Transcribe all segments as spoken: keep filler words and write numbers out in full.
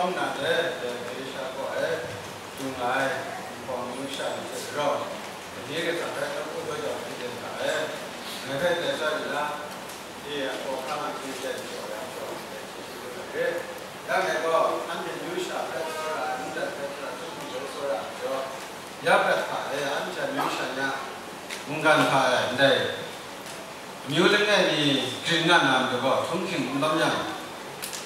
Shawng nnan de, dai Grisha kaw e, dung nga ai, npawng amyu sha ni hte rau, dai ni kahtsa hpe nawku daw jau hpyi de hta e, ngai hpe dai sha yu na, de a hpaw hkang a hkying ten jaw ya jaw, dai hte shi lu ai re. Ya ngai gaw, anhte amyu sha hpe tsawra ai, ntan hpe tsawra, htum hkum hpe tsawra ai majaw, ya prat hta e, anhte amyu sha ni a mungkan hta e, ndai amyu langai mi grin nga na matu gaw, htunghking n bam yang,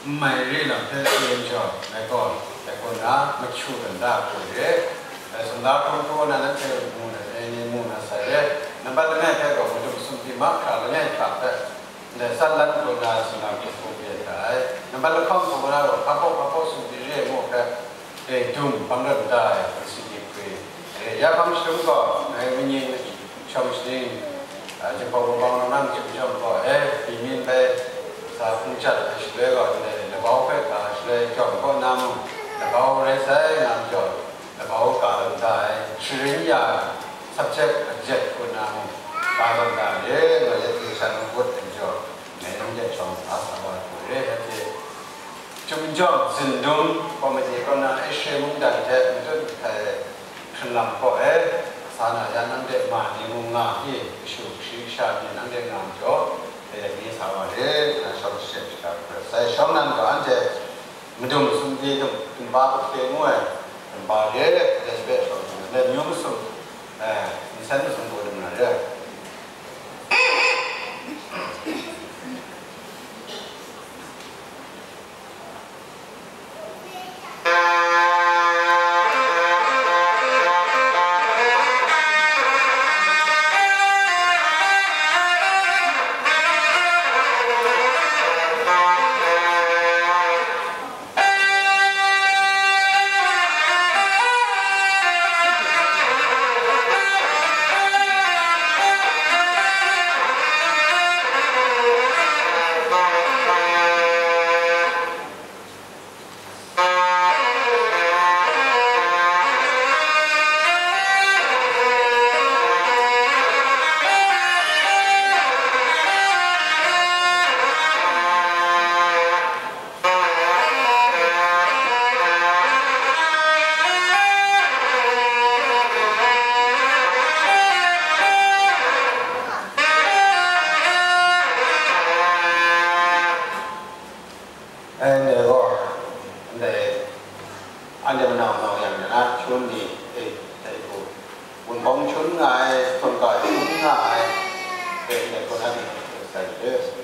n mai re lam hpe tsun jaw, ngai gaw, dai kaw na mahkyu dan da hku re. Dai sumla hkrum hkru na nanhte mu na, dai ni mu na sai re. Nambat langai hpe gaw, madung sumsing mahkra langai hkra hpe, ndai san lan hku na sumla hkrum hkru re ai. Nambat lahkawng hku na gaw, hpa hpaw hpa hpaw sumsing re ai mu hpe, e, dung bang rawt nta ai, hpung sini hpri, e, ya hpang shadum gaw, ngai wenyin shawng shaning, a, Jinghpaw Wunpawng Nau Nang Chyum Chyawm gaw, e, pyi myin bai sa hpung jat ai shaloi gaw, ndai labau hpe ga ai shaloi jawng kaw na mung, labau rai sai nga majaw, labau ga rawt nta ai, sharin ya subject a jet hku na mung, ga rawt nta ai, ngai yet hte shan ngut ai majaw, ngai nang de shawng sa sa wa hku re, anhte Chyum Chyawm Zindum Committee kaw na Asia mungdan hte matut hkai hkringlang kaw e, sa na ya nang de ma ni mung nga i, kashu kasha ni nang de nga majaw, dai ni sa wa re, na shawng shashem shada hkra sai shawng nan gaw, anhte madung sumsing dum, dumba kahte ngu ai, dumba re, dai hpe shawng nan, dai myu masum, eh, nsen masum gaw dum na re. Anhte gaw, ndai, anhte manau nau yang na, shun ni, e, dai hku, wunpawng shun nga ai, hkungga shun nga ai, e, ndai hku na ni, sai, e.